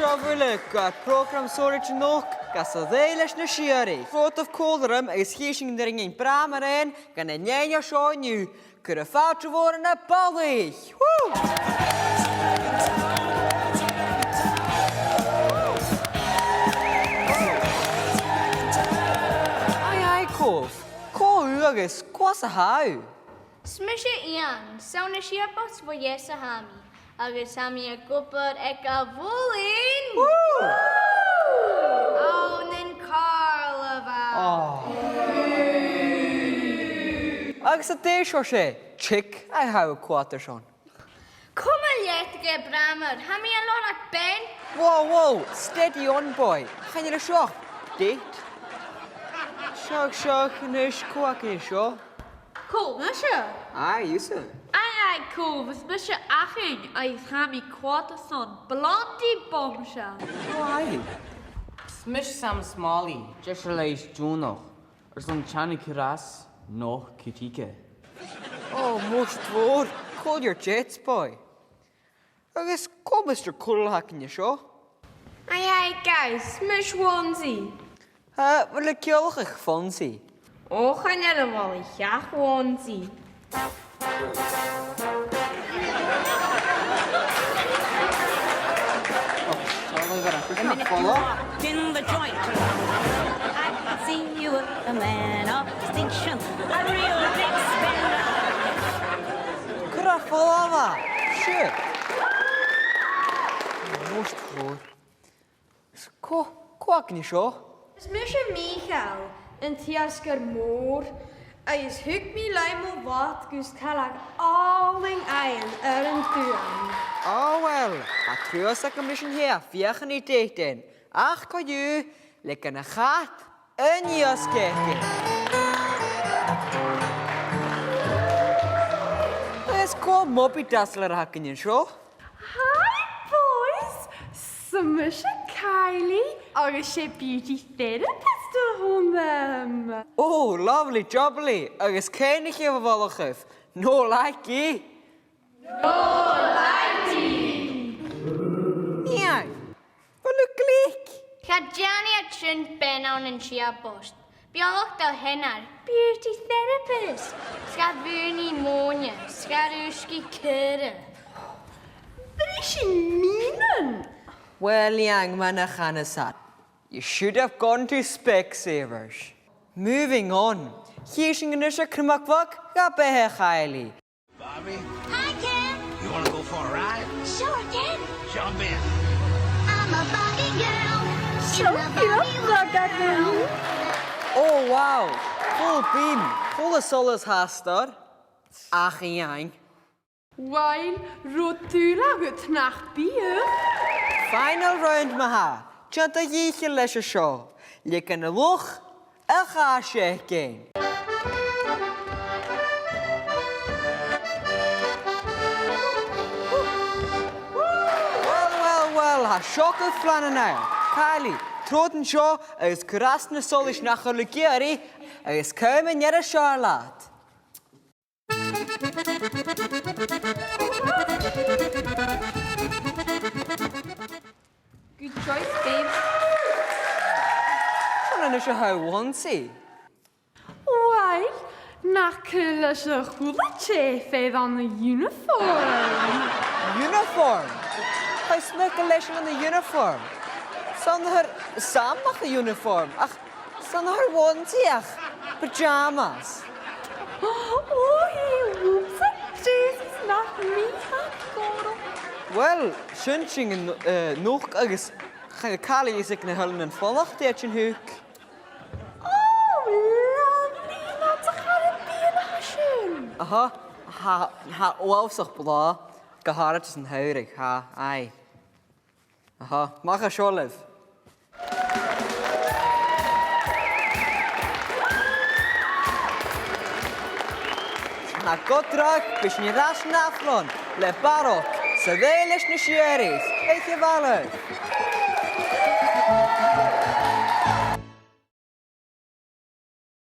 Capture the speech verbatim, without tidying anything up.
Uill, gu prògram sònraichte a-nochd, gus an dèidh leis na sìorraidhean. Rud a bh' còmhla rium agus chì sinn an urrainn dhuinn brath mar aon dha na daoine seo an-diugh. Cuiribh fàilte mhòr air na balaich! Woo! Aidh, aidh, cò, cò thu agus cò às a tha thu? Is mise Iain, 's ann à Siabost bho dheas a tha mi, agus tha mi ag obair aig a' mhòilinn. Woo! Ann an Carlabhagh. Oh. Agus an e seo, 's e tic a tha thu a' coimhead airson? Coma leat, a Bhramair, tha mi a' lorg bean. Whoa, whoa, steady on, boy. Chan eil e seo date. Seadh, seadh, a-nis, cò againn an seo? Cò, mise? Aye, thusa. Aye, aye, cò, is mise Eachann, agus tha mi a' coimhead airson blondie bombshell. Oh, aye. Is mise Sam Smalley, deiseil leis Dùnach, airson teannadh air ais no critique. Ò, mo stòr, cool your jets, boy. Agus cò Mister Cool a th' againn an seo? Aye, aye, guys, mise Wonzy. Tha, a bheil thu a' ciallachadh fonzie? Ò, chan eil a' bhalaich ach Wonzy. In the joint. I can see you were a man of distinction, a real big spender. Cuir am falbh e. Shit. Most floor. Is cò, cò againn an seo? Is mise Mìcheal, an t-iasgair mòr, agus thug mi leam mo bhàta gus tàladh àlainn fhaighinn air an t-uan. Ò, uill, tha truas agam ris an tè a dh'fheuchainn ri date-an, ach co-dhiù, leig an chat an iasg aige. Is cò am Muppet Dazzler a th' againn an seo? Hi, boys! 'S mise Kylie, agus 's e beauty therapist a th' annam. Oh, lovely jubbly, agus cuin a tha i, a bhalachaibh? No like i. No like i. Iain, a bheil thu glic? Cha dèan iad sin bean ann an Siabost. Bealach do sheanair, beauty therapist, 's gam bhuannachd mòine, 's gam rùsgadh caora. Bhris i m' innean! Well, Iain, mar a chanas iad, you should have gone to Specsavers. Moving on. Chì sinn a-nis air Criomag Bhog dha beatha Kylie. Bobby? Hi, Ken. You wanna go for a ride? Sure, Ken. Jump in. I'm a Barbie girl. Sure, Barbie girl. Oh, wow. Full beam. Full of solas astar. Ach Iain. Uill, robh dùil agad nach biodh? Final round, ma-thà. Dèan do dhìcheall leis an seo. Leig an luch a' chàis fhaicinn. Well, well, well, tha seo gu flannanach. Kylie, trobhad an seo agus cuir às na solais nach eil thu ag iarraidh agus cùm an earra seo leat. Good choice, babes. Chan e a-nis a tha Wonzy. Uill, nach cuir leis a h-uile tè fear ann an uniform. Uniform? Tha mi a' smaoineachadh leis an uniform. 'S ann a th' air Sam ach a uniform, ach 's ann a th' air Wonzy ach pyjamas. Oh, he whoops, Jesus, nach mi a tha gòrach. Well, sin sinn an, eh, a-nochd agus chan eil càil a dh'fhios aig na h-Eileanan Fionlaichte dè tha sinn a' faicinn. Oh, lovely, nach eil e cho beag a tha sin. Aha, tha, tha e uabhasach blàth, gu h-àraid san t-samhradh, tha, aye. Aha, a-mach à seo leibh. Tha gu dearbh, bidh sinn air ais an ath-bhliadhna le barrachd, 's a dh'fheumas na sìorraidhean, aig a' bhaile.